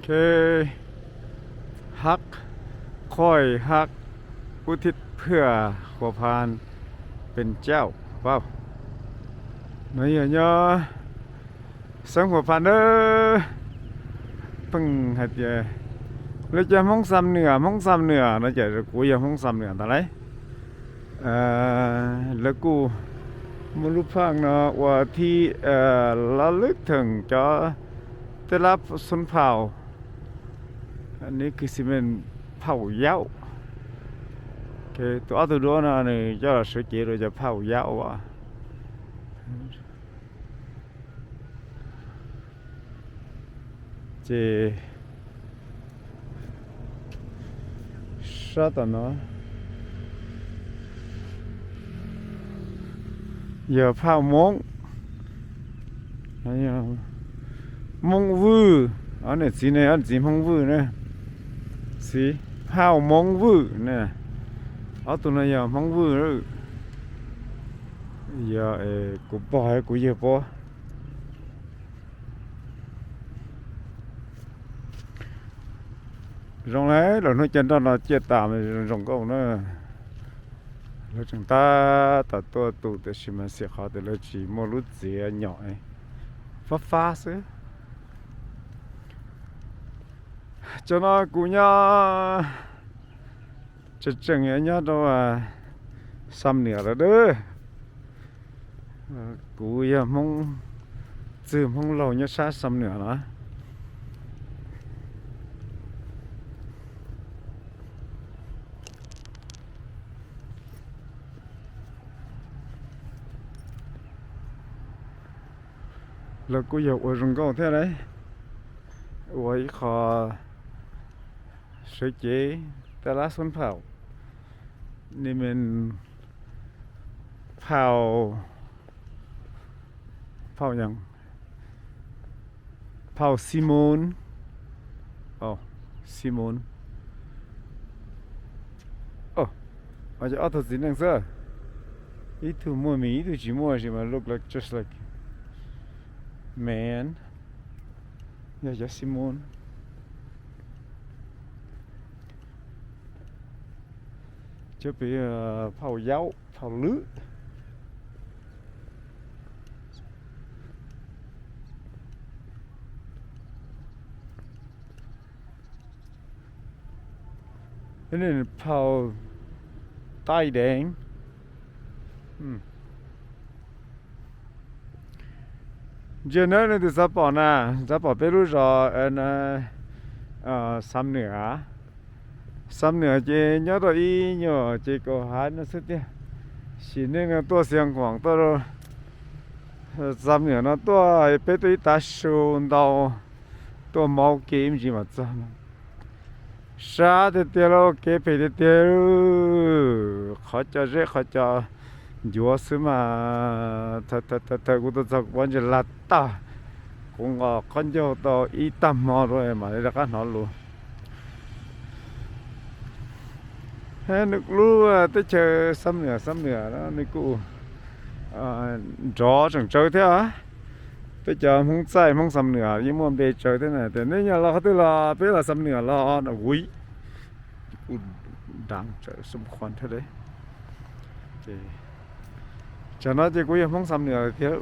เคยฮัก คอยฮัก อุทิศเพื่อ หัวพัน เป็นเจ้า เปล่า no yog nyob xeev Huam Phas na. Pheej hais tias lawv cov Hmoob Xam Nwam, Hmoob Xam Nwam no ces kuv yog Hmoob Xam Nwam ntag lauj. Lawv kuj muaj lub phaaj no ua thib lab lwb theem cov tej lab xub phaum, nws kws xi mees phaum yaub. Tus ob tug duab no nws coj los sawv cev rau cov phaum yaub as. Ces sab tom no yog phauj Moob, Moob Vwj, ob niam txiv ne, ob niam txiv Hmoob Vwj na, txiv phauj Moob Vwj na, ob tug no yog Hmoob Vwj. Yog kuv pog kuv yawg puab. Zoo li lawm hnub cov nroj no ciaj tas mas zoo nkauj na. Lawv tseem tab tom tuaj tu tiam sis mas xyov qhov tias lawv tsis muaj lub txiav nyom, fab fab xwb. Cov no kuv nyob tseem tseem nyob rau Xam Nwam lawm dab. Kuv yog Hmoob txwg Hmoob laug nyob sab Xam Nwam no. Los kuj yog ua zoo nkauj thiab lauj, ua ib qho sawv cev taj lab xub phaum, nws me phauj, phauj, phauj Ximoos, Ximoos. Ob tug txiv neej xwb, ib tug muaj mis ib tug tsis muaj sis mas look like just like man. Yog cov Ximoos. Cov pem phauj yaub phauj lwb. Phauj Taib Deev. Ntsia nawb, nej twb xav pom na, xav pom peb lub zos Xam Nwam. Xam Nwam ces nyob rau ib nyuag ces kaum hav no xwb tiag. Sim neej no tuaj Xiav Khuam tuaj rau Xam Nwam no tuaj peb tuaj ib tav su ntau, tuaj maub kev ib ntsis mam txog no. Sab tiag tiag lauj, kev phem tiag tiag. Qhov cov zeb qhov cov ncuav xwb mas, thaum kuv tuaj txog kuv pob ntseg lag tag, kuv nqos qhob ncauj tau ib tag hmo rau mam li rov qab hnov lus. Nws lub teb chaws Xam Nwam, Xam Nwam no nws kuj nrov tseem tsawv thiab. Peb cov Hmoob txaij Hmoob Xam Nwam yeej muaj npe tsawv thiab na. Tias nej nyob los qhov twg los peb los Xam Nwam los no, ui, kuj daav tsawv xub khuam thiab li. Ces tsam no ces kuv yog Hmoob Xam Nwam lawm thiab.